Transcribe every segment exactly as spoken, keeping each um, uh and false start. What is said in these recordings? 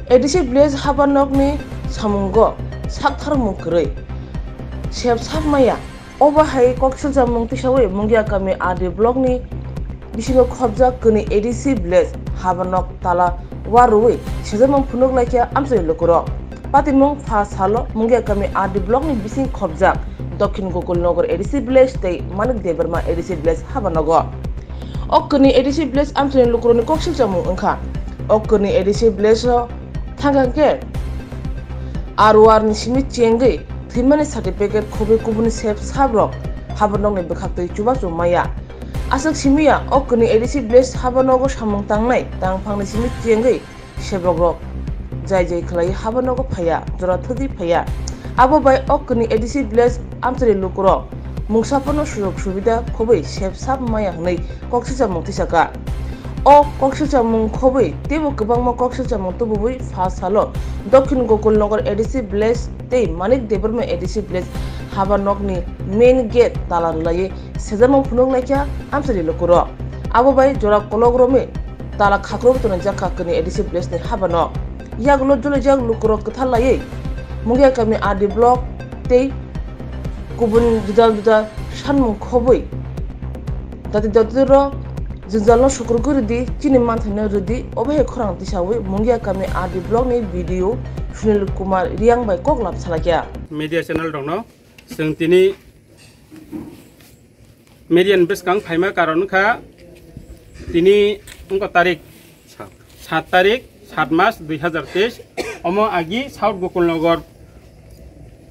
A D C village habanokni samungo saktharmung kwrwi sep sap maya. Obo hai kok silchamung tisawi Mungia kami R D block ni bisingo khobjak kwnwi A D C village habanok tala warwi sejamung phunuk laikha amchai lukurok. Patimung pha salo Mungia kami R D block ni bising khobjak Dokhin Gokulnagar A D C village tei Manik Debbarma A D C village habanogo. O kwnwi A D C village amchaini lukurokni kok silchamung wngkha. O kwnwi A D C village o thangkha khe R O R ni simi chengwi thwimani certificate khobwi kubuni sep sabrok habanokni bwkhaktwi chubachu maya. Aswk simiya o kwnwi A D C village habanogo samung tangnai tangphangni simi chengwi sebrok rok jai jai khlai habanogo phaiya, jora thwgwi phaiya. Abo bai o kwnwi A D C village amchari lukurok mungsa phano sujok subida khobwi sep sap maya hwnwi kok silchamung tisaka. O kok silchamung khobwi teibo kwbangma kok silchamung tububwi pha salo Dokhin Gokulnagar A D C village tei Manik Debbarma A D C village habanokni main gate tala rwlaiwi sejamung phunuk laikha amchari lukurok. Abo bai jora kolok romwi tala khakrwi tonijak kha kwnwi A D C village ni habano. Yagulo jolijak lukurok kwthar laiwi Mungia kami R D block tei kubun juda juda sanmung khobwi dati dati rok jwngjal no sukrugwi rwdi, chini manthaino rwdi, obo hai khorang tisawi Mungia kami R D block ni B D O Sunil Kumar Riang bai kok lab salaikha. Media channel rokno chwng tini media ni bwskang phaima karon wngkha tini wngkha tarik sat tarik sat mas dui hazar teis. Omo agi South Gokulnagar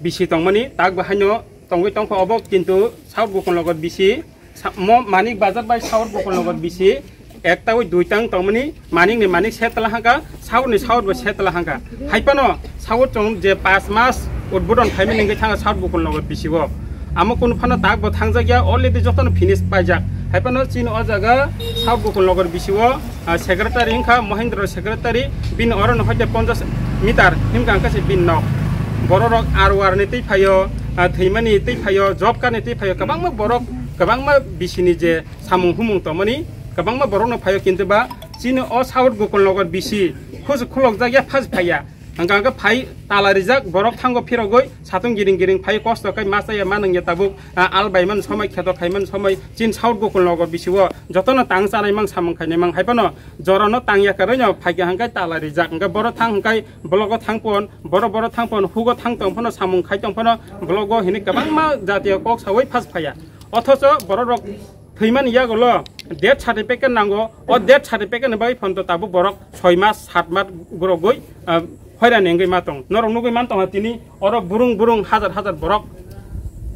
bisi tongmani tak bahaino tongwi tongkha obo, kintu South Gokulnagar bisi sa-, mo Manik Bazar bai South Gokulnagar bisi ekta oi dui tang tongmani, Manik ni Manik setla hangka, South ni South bo setla hangka. Haipano South chong je pas mas udbodon khaimani hingke thanga South Gokulnagar bisi o. Amo kunu phano tak bo thangjak ya, already jotono finish paijak. Haipano chini o jaga South Gokulnagar bisi o, ah, secretary wngkha Mohindra secretary, bini oro no hoite ponchash meter himka hingka se bini nok. Bororok R O R ni twi phaio, ah, thwimani twi phaio, job card ni twi phaio, kwbangma borok, kwbangma bisini je samung humung tongmani kwbangma borokno phaio, kintu ba chini o South Gokulnagar bisi khus khulokjak ya, phas phaiya. Hingka hingke phai tala rijak, borok thango phirogoi satung giring giring phai kosto kai ma chaya ma nangya tabuk, ah, al baiman somoi kheto khaiman somoi chin South Gokulnagar bisi o jotono tang chanai mang samung khainai mang, haipano jorano tang yakaroi no phaikha hingkai tala rijak, hingke boro thang hingkai blogo thang pon, boro boro thang pon, hugo thang tong phano samung khai tong phano blogo hini kwbangma jatiyo kok sawi phas phaiya. Othocho bororok thwimani yagulo death certificate nango. O death certificate ni bagwi phano tabuk borok soi mas, sat mas gorogwi, ah, hoirani wngwi ma tong. Norok nugwi man tongha tini oro burung burung hajar hajar borok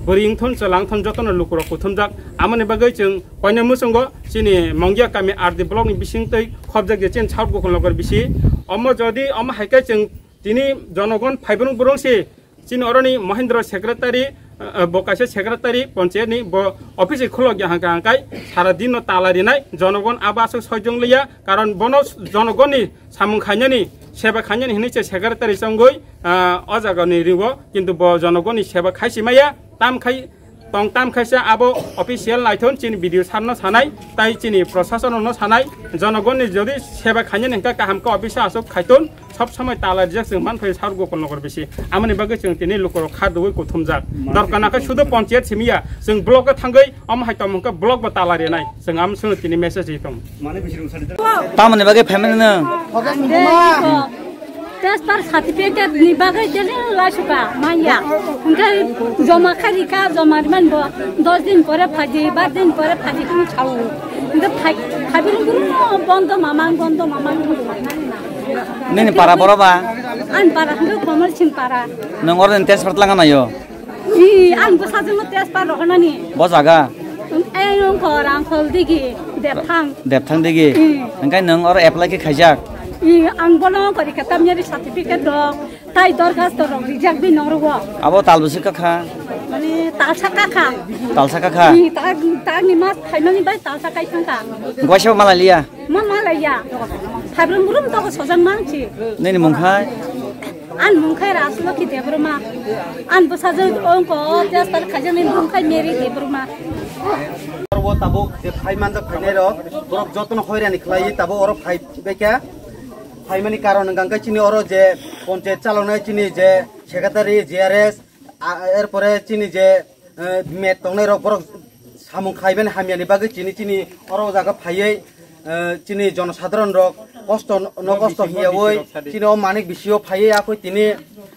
bwrwi wngthun, chwla wngthun jotono lukurok kuthumjak. Amoni bagwi chwng koine muchungo chini Mongia kami R D block ni bisingtwi khobjak je chini South Gokulnagar bisi. Omo jodi omo hai khe chwng tini jonogon phaibrung burung si chini oroni Mohindra secretary, eh, bo kaisa secretary panchayat ni, bo office khulok ya hangka hangkai sara din no tala rinai, jonogon abo aswk sojong liya, karon bono jonogoni samung khainani, seba khainani hinwi se secretary chongoi, ah, o jaga ni ringo, kintu bo jonogoni seba khaisi maya, tam khai tong tam khaisa abo official naithon chini B D O sir no sanai, tai chini prosason no sanai, jonogoni jodi seba khainani hingka kaham khe office aswk khaiton, sob somoi tala rijak chwng man phai South Gokulnagar bisi. Amoni bagwi chwng tini lukurok kha dugwi kuthumjak. Dorkar nakhe sudu panchayat simiya, chwng block o thangwi omo hai tongmung khe block bo tala rinai. Chwng am chwng tini message ri tong. Tamoni bagwi family no? Transfer certificate ni bagwi tele laisuka manya. Hingke joma kharika, joma riman bo dos din pore phaji, bar din pore phaji tong chau. Hingke phai-, phaibini guru bondo mamang, bondo mamang. Nini para boro ba? An para hingke Komol Sing para. Nang orden transfer langa nayo? I, ang bwsajwkno test pa rohornani. Bo jaga? Ei, ang kor, ang khol digi, Depthang. Depthang digi? I. Hingkai nwng oro apply khe khaijak? I, ang bono kori khe tamni certificate rok, tai dorkhasto rok rijak di noro. Abo tal bwswk kakha? Mane talsa kakha. Talsa kakha? I, ta, tagni mas phaimani bai talsa kai thangkha. Gwaisa malai liya? Ma malaiya. Phaibrum brum to sojang mangchi. Nini mung khai? An mung khai Rajlokhi Debbarma. An bwsajwk ongko o test khajaknai mung khai Mary Debbarma. Oro tabuk je phai manjak phainai rok, borok jotono hoirani khlai tabuk oro phai baikha. Phaimani karon hwnkha khe chini oro je ponchayat chaloknai chini je secretary, G R S, a-, erpore chini je, eh, met tongnai rok borok samung khlaiben hamyani bagwi chini, chini oro o jaga phaiwi, eh, chini jonosadharon rok kosto no kosto hiyawi chini o manik bisio phaiwi akoi tini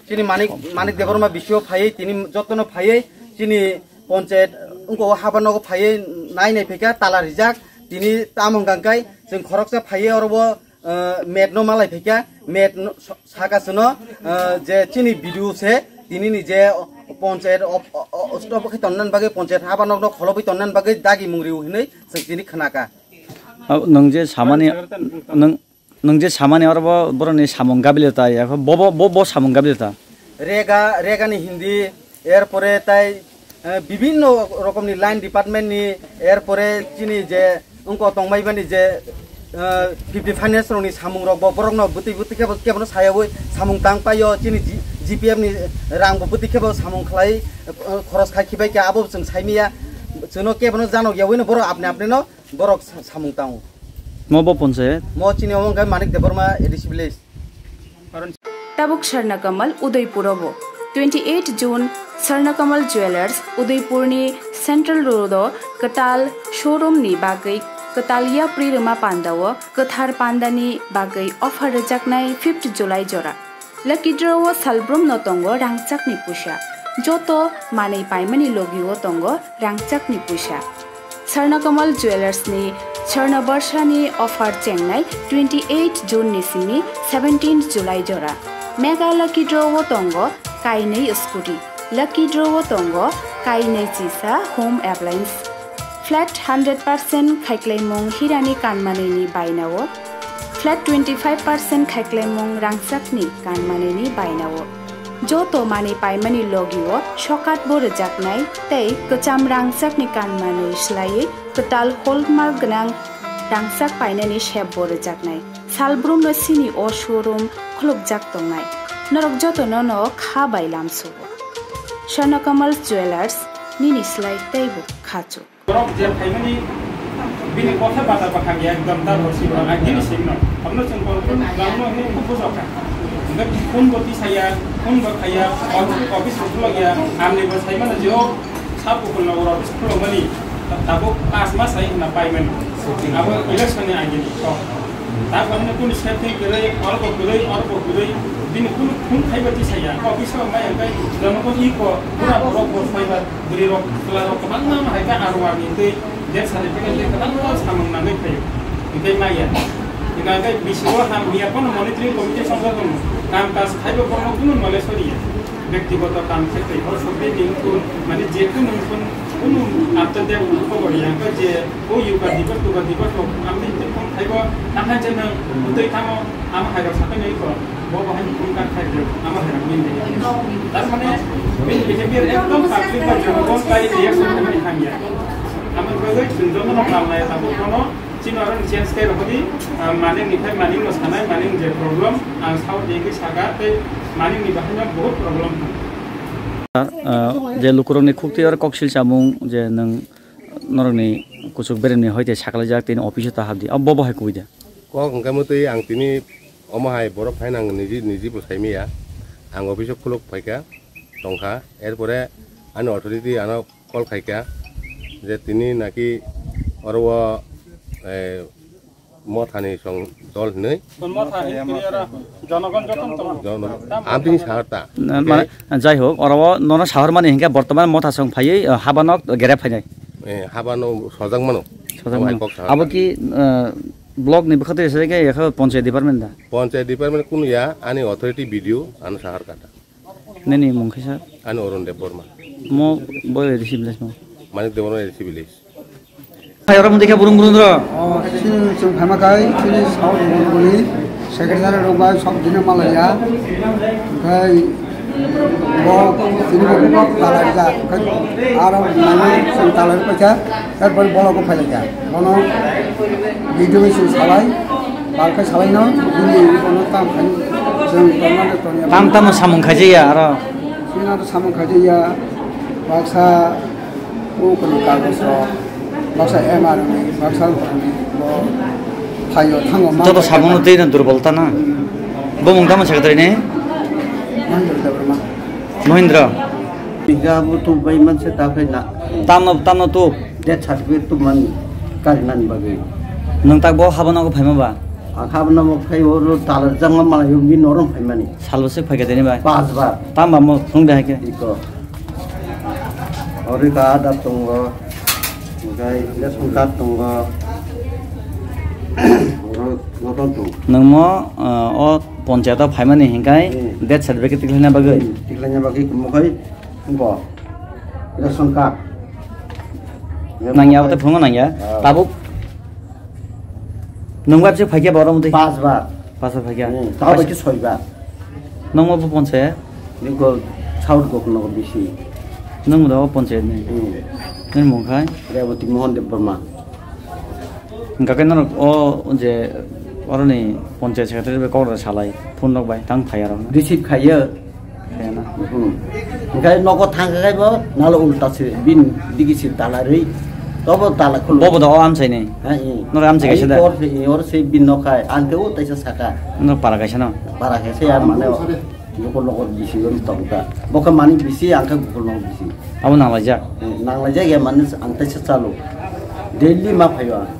chini manik, manik Debbarma bisio phaiwi tini jotono phaiwi chini ponchayat wngko o haba nogo phaiwi nai nai phaikha tala rijak tini tamo hwnkha khe chwng khoroksa phaiwi oro bo, eh, met no malai phaikha, met no sa-, saka sino, eh, je chini B D O se, tini ni je ponchayat op-, o-, o-, stop khe tonnan bagwi, ponchayat haba nok no kholobwi tonnan bagwi dagi mung riu hinwi chwng tini khnaka. Abo nwng je samani, nwng, nwng je samani oro bo boroni samung gabil ta, ya, bo, bo, bo, bo samung gabil ta. Rega, rega ni hindi, erpore tai, eh, bibinno rokomni line department ni, erpore chini je wngko tongmai bani je, eh, fifty finance rokni samung rok bo borokno bwtwi bwtwi khe bo kebono sayawi samung tang paio chini G-, G P F ni rang bo bwtwi khe bo samung khlai, eh, khoros khai khibai khe abo chwng saimiya chwngno kebono janok yawi no borok apni apni no borok sa-, samung tango. Mo bo ponchayat? Mo chini omo hwnkhe Manik Debbarma A D C village. Tabuk Swarna Kamal Udaipur o bo twenty eight June Swarna Kamal Jewelers Udaipur ni Central Road o kwtal showroom ni bagwi kwtal yapri rwma panda o kwthar panda ni bagwi offer rwjaknai fifth July jora. Lucky draw o salbrum no tongo rangchak ni puisa. Joto manwi paimani logi o tongo rangchak ni puisa. Swarna Kamal Jewelers ni Swarna Barsha ni offer chengnai twenty eight June ni simi seventeen July jora. Mega Lucky Draw o tongo kainwi scooty. Lucky Draw o tongo kainwi chisa home appliance. Flat hundred percent khaiklaimung hirani kanmanwi ni bainao. Flat twenty five percent khaiklaimung rangchakni kanmanwi ni bainao. Joto manwi paimani logio sokat bo rwjaknai tei kwcham rangchakni kanmanwi swlaiwi kwtal hallmark gwnang rangchak painani sep bo rwjaknai. Salbrumno sini o showroom khulukjak tongnai. Norok jotono no kha bai lamsugo. Swarna Kamal Jewelers, nini slai teibo khachuk. Borok je phaimani bini kotha bata bakhang ya ekdam da borsi borok ang gini singno. Hamno chwng borok langno hwnwi khub bujokha. Hwnkhe phone bo tisaya, phone bo khaya, office, office bo khulokya, amni bo saimano je o sab bukulno oro office khulokmani tabuk pas mas hai hwnna paimani. Abo election ni agini kok. Tabuk kunu setting kwrwi, oro bo kwrwi, oro bo kwrwi, bini kunu phone khaiba tisaya. Office o mai hwnkhe jonogon iko pura borok bo saiba. Bwrwi rok, chwla rok kwbangma no hai khe R O R ni tei death certificate tei kwbangma samung nangwi phaio. Hwnkhe maya. Hwnkhe bisingo ham miya phano monitoring committee songjak tongo. Kam kaj khaibo bono kunu knowledge soriya. Bektigoto kam khe tei hor sokri ni wngkun, mane je kunu wngkun, kunu up to date wngkun khobor ya. Hwnkhe je o yuga dibo, tuga dibo rok amtwi tei phone khaibo, tamo je nwng twi tamo. Ama hai rok sakai nai ko, bo bo hai ni phone card khai rok, ama hai rok min de. Tar mane, bini behavior ekdom public ba jonogon bai reaction khaimani hamya. Ama bagwi chwng jotono malnai tabuk bono, chini oro ni change khe rokdi, ah, mane ni khai mane no sanai, mane je problem, ang sao de ke saka, tei mane ni bahai no bahut problem. Sir, ah, je lukurok ni khukti oro koksil chamung, je nwng norok ni kuchuk berem ni hoite sakalaijak, tini office o ta habdi, abo bo hai kubui de. Kok hwnkhe mwtwi ang tini omo hai borok phaina ang niji, niji bo saimaya. Ang office o khuluk phaikha, tongkha. Erpore ani authority ano call khaikha je tini naki oro o, eh, mothani song dol hinwi. Kon motha hinwi oro jonogon joton tongo. Jono-, amtini sahar ta. Na, mane, jai hok, oro o nono sahar mani hinkhe bortoman motha song phaiwi, eh, habano gere phainai. Eh, habano sojak mano. Sojak mano. Hai kok sahar ta. Abo ki, eh, Block ni bwkha twi se khe yakha panchayat department da? Panchayat department kunu ya, ani authority B D O ano sahar kata. Nini mung khe sir? Ani Arun Debbarma. Mo bo A D C village mo. Manik Debbarma A D C village. Hai oro mudi khe burung burung dro. O, sini chwng phaima kai, sini sao dongoni secretary rok bai sok dino malaya. Khai Bo tini bo kok talai jak, aro nangwi chwng talai paikha, er pore bolok bo phailaikha. Bono video bai chwng salai, bal khe salai no, bini bono tam khai chwng tongna de tongya. Tam tamo samung khaijaya aro. Chwng aro samung khaijaya, baksa ukuni kagoj rok, baksa M R ni, baksa ukuni bo phaio thango ma. Joto samung no twi no durbolta na. Hmm. Bo mung tamo secretary ni? Mahendra Debbarma. Mahendra. Biga bo tu bai man se ta phai na. Tamno, tamno tu? Death certificate tu man kari nan bagwi. Nung tak bo habo nogo phaima ba? Ang habo nogo phai o ro talar jangma mala yo bi norom phaimani. Salbo se phaikha tini bai? Pas bar. Tam ba mo thung de haike? Iko. Ori ka ada tongo. Hingkai ration card tongo. Oro goton tongo. Nung mo, uh, o ponchayat o phaimani hingkai Hmm. death certificate tiklaina bagwi? Hmm, tiklaina bagwi mo khai bo ration card. Nangya, abo tei phungo nangya. Ah. Tabuk nung bar se phaikya ba oro mutwi? Pas bar. Pas bar phaikya? Hmm, tao bai ke soi bar. Nung mo bo ponchayat? Ni go South Gokno bisi. Nung mo da o ponchayat ni? Hmm. Nini mung khai? Reboti Mohan Debbarma. Hingkha khe norok o je oroni ponchayat secretary bai kok rok salai, phone rok bai tang phai aro. Receive khaiyo. Khe na. Hmm. Hingkha nogo thang khe bo nalo ulta se bin digi se tala rwi. Tobo tala khulu. Bobo da o amchai ni? Ha, i. Norok amchai kaisa da? Ai, or se, or se bin no khai. Ang khe o taisa saka. No para kaisa no? Para kaisa ya mane o. Gokol nokol bisi rom tong kha. Bo khe mani bisi, ang khe gokol nokol bisi. Abo nanglaijak? Eh, nanglaijak ya mane ang taisa chalo. Daily ma phaio ang.